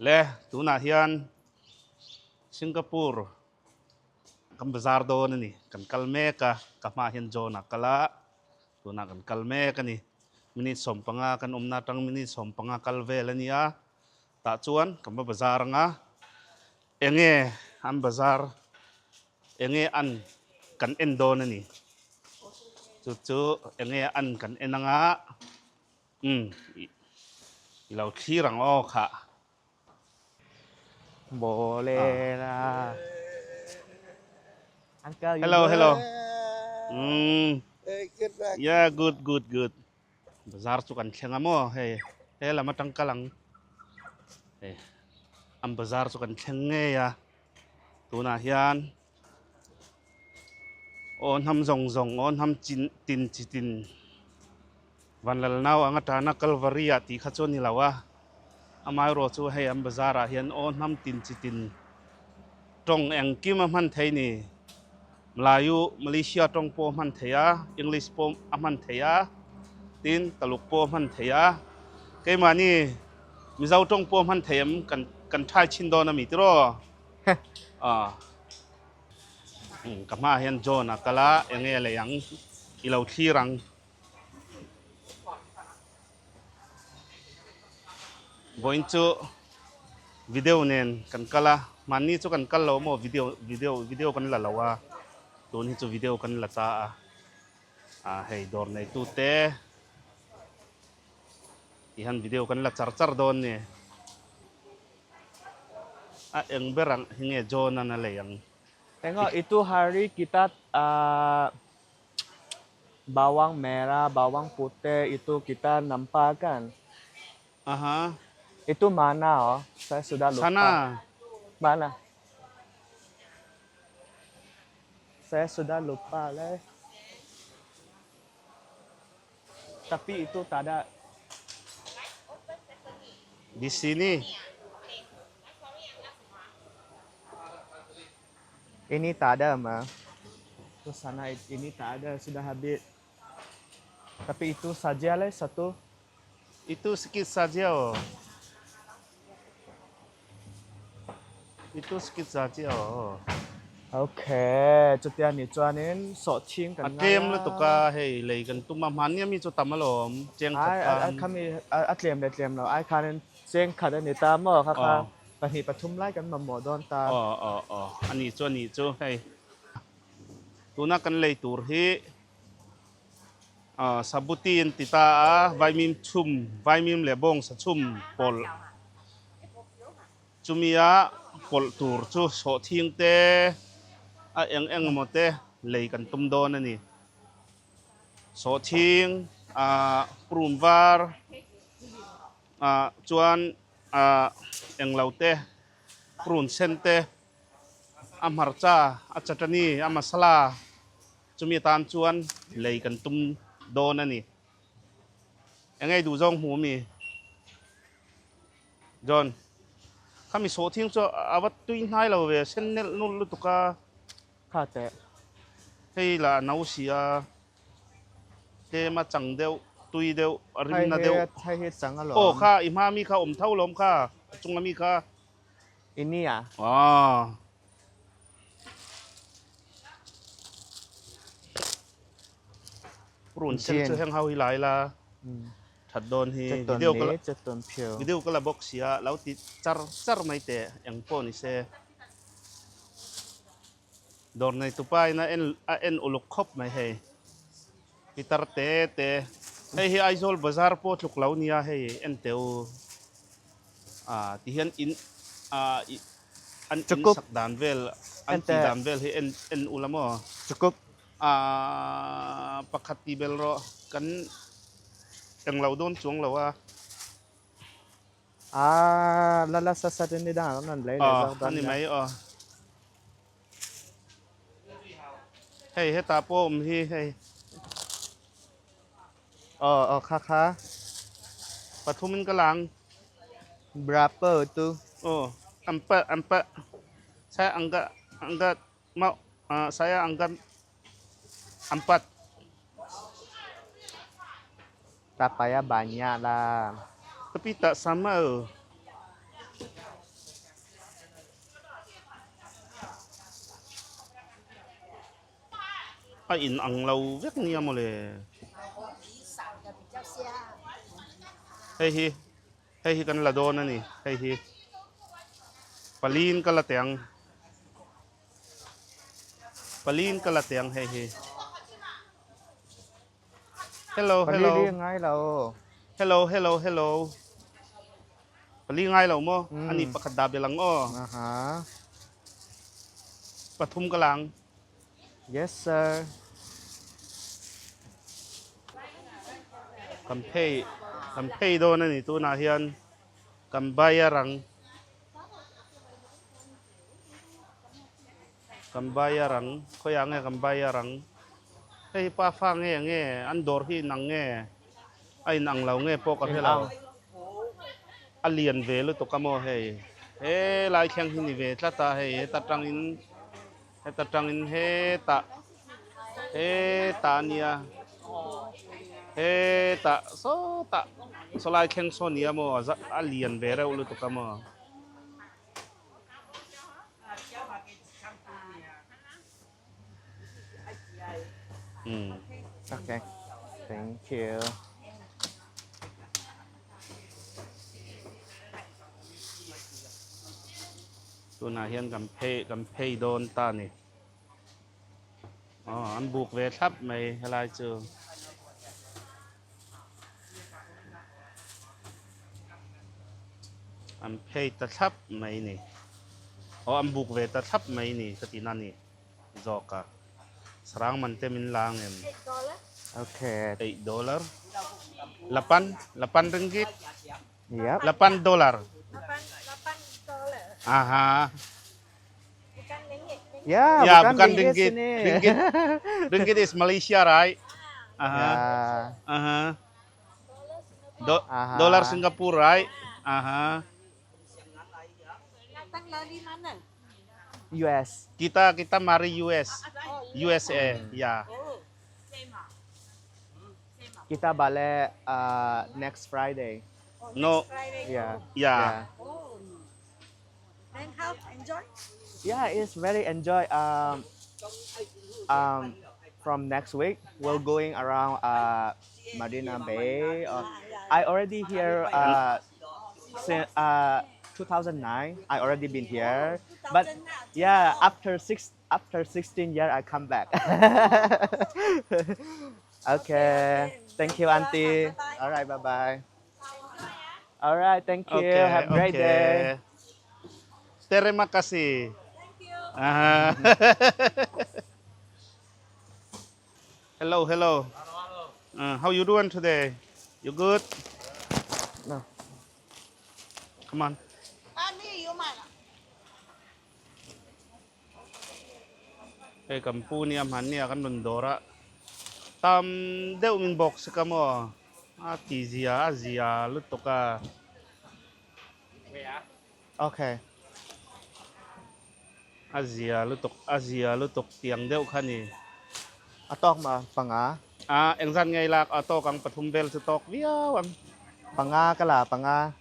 Le tunah hian Singapore kan bazar dawn a ni. Kan kal mek a, ka hmaah hian John a kal a, tunah kan kal mek a ni. Minute 15 kan awmna atang minute 15 kal vel a nia. Tah chuan kan va bazar ang a, enge an bazar enge an kan en dawn a ni. Chu chu enge an kan en ang a, umm i lo thlir ang aw khah. Boleh lah. Uncle, you Hello, good? hello. Mm. Hey, get back. Yeah, good, good, good. Bazar chu kan thleng a maw hei he lam atang kal ang. Hei an bazar chu kan thleng ngei a. Tunah hian aw hnam zawng zawng aw hnam chin tin chi tin Vanlal nau anga tana Kalvari ah tih kha chu a ni lo a, amaherawh chu hei an bazar ah hian aw hnam tin chi tin tawng engkim a hman thei ni. Melayu, Malaysia tawng pawh a hman thei a, English pawh a hman thei a, tin Taluk pawh a hman thei a. Keimahni Mizo tawng pawh a hman thei em kan kan thai chhin dawn a mi tiraw? Aw. Ka hmaah hian John a kal a, enge lei ang i lo thlir ang. Vawiin chu video nen kan kal a, hmanni chu kan kal lo maw video video video kan la lo a, tun hi chu video kan la ta a, ah hei dawr neitu te ti hian video kan la char char dawn ni, a eng ber ang hi nge John an a lei ang. Tengok itu hari kita ah. Bawang merah, bawang putih itu kita nampak kan. Aha. Itu mana oh? Saya sudah lupa. Sana. Mana? Saya sudah lupa leh. Tapi itu tak ada. Di sini. Ini tak ada mah. Terus sana ini tak ada sudah habis. Tapi itu saja leh satu. Itu sikit saja oh. Itu sikit saja oh. Okay, chutia ni chuanin sawhthing kan A ngai tlem a. lutuk a, hei lei kan tum a, hmanni ami chu tam alawm, cheng khat Ai, khan. khami a tlem leh tlem lo, ai khanin cheng khat a ni ta maw kha kha. Pahnih pathum lai kan mamawh dawn ta. Aw aw aw a nih chu a nih chu hei tuna kan lei tur hi aw sabuti an ti ta a vaimim chhum vaimim leh bawngsa chhum pawlh chumia pawlh tur chu sawhthing te a eng eng emaw te lei kan tum dawn a ni sawhthing ah purun var ah chuan. Ah englo te, prune sen te, a hmarcha, a chutney, a masala chumi atan chuan lei kan tum dawn a ni. Eng ei duh zawng hmu ami? John, khami sawhthing chu a va tui hnai lo ve, sen nelh nul lutuk a. Kha teh. Hei lah a no si a. Tlem a chang deuh, tui deuh, a rimna deuh. Hei hi chang alawm. Aw kha, i hma mi kha awm tho lawm kha, a chunga mi kha. I nia. Aw. Purun sen chu heng ho hi lai la, that dawn hi. Video ka la, video ka la bawk sia, lo ti char char mai teh, eng pawh ni se. Dawr nei tupa in a en a en uluk khawp mai hei pitar te te hei hi Aizawl bazar pawh tluk lo nia hei en teh u ah ti hian in ah ih an in sak dan vel an tih dan vel hi en en ula maw Chukup ah pakhat tih bel rawh kan englo dawn chuang lo a. Ah la la sa sa te ni dang an lei leh zawk dawn nia. Ani mai aw. Hei hetah pawh awm hi hei. Aw aw kha kha. Pathum in ka lang. Berapa tu? Aw empat empat. Saya angkat angkat mau saya angkat empat. Tak payah banyak lah. Tapi tak sama. A in ang lo vek nia mawle. Hei hi hei hi kan la dawn a ni hei hi paliin ka la teh ang paliin ka la teh ang hei hi hello hello Pali ngai lo hello hello hello pali ngai lo maw ani pakhat dah bel ang aw aha pathum ka lang. Yes sir. Kan phei kan phei dawn a ni tunah hian kan bayar ang kan bayar ang khawiah nge kan bayar ang hei hi pa fa nge nge an dawr hi inang nge a inang lo nge pawh ka hre lo a lian ve lutuk a maw hei helai thleng hi ni ve tlat a hei heta tangin. Heta tangin hetah hetah a nia hetah sawtah sawlai thleng saw a nia maw a lian ve reuh lutuk a maw. Okay, thank you. Tunah hian kan phei kan phei dawn ta a ni. Aw an buk ve thlap mai helai chu. An phei ta thlap mai ni. Aw an buk ve ta thlap mai ni ka tihna a ni zawk a. Sarang man te min la ang em? Okay. Eight dollar. Lapan lapan ringgit. Yep. Lapan dollar. Lapan, lapan dollar. Aha. Bukan ringgit. Ya, Ya, bukan, bukan ringgit, ringgit. sini. Ringgit. Ringgit is Malaysia, right? Aha. Ya. Aha. Do Aha. dollar Singapore, right? Aha. Datang dari mana? US. Kita kita mari US. USA, ya. Kita balik next Friday. No, Friday. Yeah. ya. Yeah. Oh. Then how? Enjoy? Yeah, it's very enjoy. From next week, we're going around Marina Bay. Or, I already here since 2009. I already been here, but 2009. yeah, after 16 year, I come back. Okay, thank you, auntie. All right, bye bye. All right, thank you. Okay, Have a great day. okay. Terima kasih. Thank you. Aha. Hello, hello. How you doing today? You good? No. Come on. 啊，你有买了？ Hei kan pu nia hman nia kan rawn dawr a tam deuh min bawk si ka maw a ti zia a zia lutuk a. Okay. A zia lutuk a zia lutuk tiang deuh kha ni. A tawk ma panga. A engzat ngei lak a tawk ang pathum vel chu tawk viau ang. Panga ka la panga.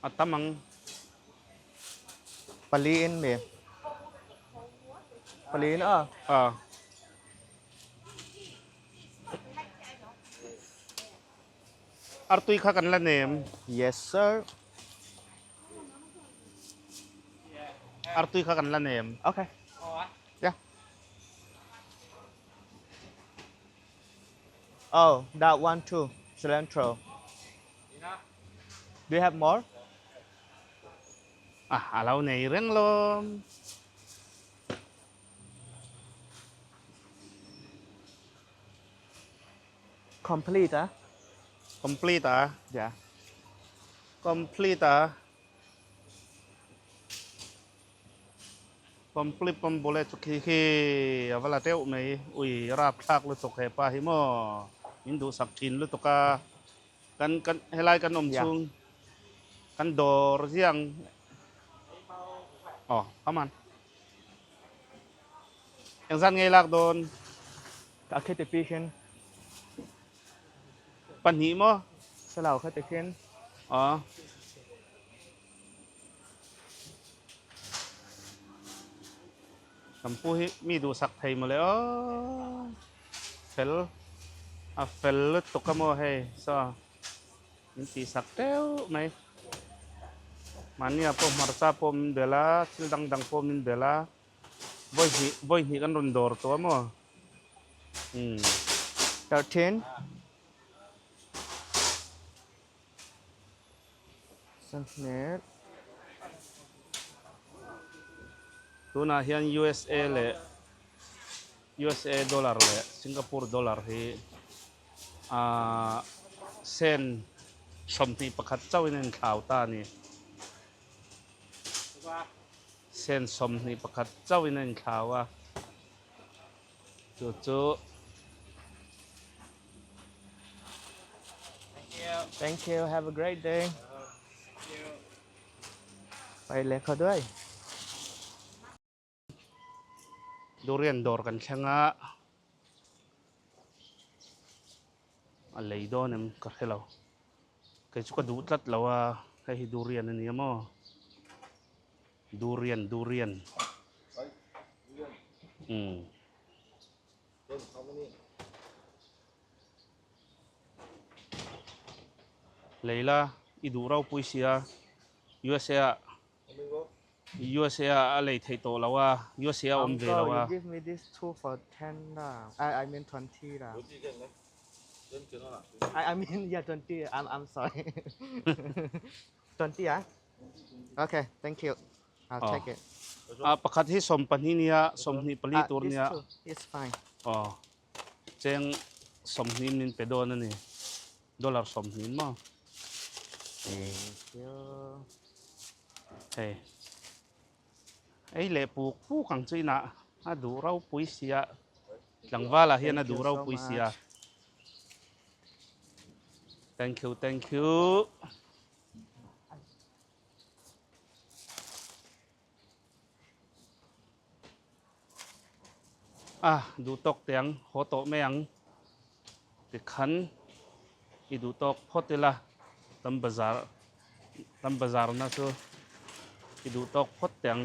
A tam ang. Paliin me. Paliin a. A. Artui kha kan la nem. Yes sir. Artui kha kan la nem. Okay. Yeah. Oh, that one too. Cilantro. Do you have more? A a lo nei reng lawm. Complete, ah? Complete a. Yeah. Complete a. Complete pawn bawle chu khi khi a va la teuh mai. Ui rap thlak lutuk he pa hi maw min duhsak thin lutuk a. Kan kan helai kan awm Yeah. chhung kan dawr ziang aw come on. Engzat ngei lak dawn? Ka khi ti pi khin. Pahnih maw? Salau kha ti khin. Aw. Kan pu hi mi duhsak thei mawle aw. Fel a fel lutuk a maw hei saw min tihsak teuh mai. Mahnia pawh hmarcha pawh min bel a, thil dang dang pawh min bel a. Vawi hnih vawi hnih kan rawn dawr tawh a maw. Umm. 13. Sanhnet. Tunah hian USA leh USA dollar leh Singapore dollar hi aaa sen 21 chauhin a inthlau ta a ni. Sen 21 chauhin a inthlau a, chu chu. Thank you. Have a great day. ไปเลยเขาด้วย Durian dawr kan thleng a, a lei dawn em ka hre lo. Kei chu ka duh tlat lo a, hei hi durian a ni a maw? Durian durian. Umm. Leila i duh ropui sia USA ah USA ah a lei theih tawh lo a USA a awm ve lo a. Uncle, you give me this two for 10 lah. I mean 20 lah. I mean yeah 20. I'm sorry. 20 ah? Okay, thank you. I'll take it. Ah, pakhat hi 12 nia, 24 Ah, tur this nia. two. It's fine. Aw, cheng 20 min pe dawn a ni. Dollar 20 maw? Thank you. Hei, ei leh puk puk ang chu inah a duh ropui sia. Tlangvalah hian a Thank you duh so ropui sia. much. Thank you, thank you. A duh tawk teh ang, haw tawh mai ang tikhan i duh tawk phawt ila tam bazar tam bazar na chu i duh tawk phawt teh ang.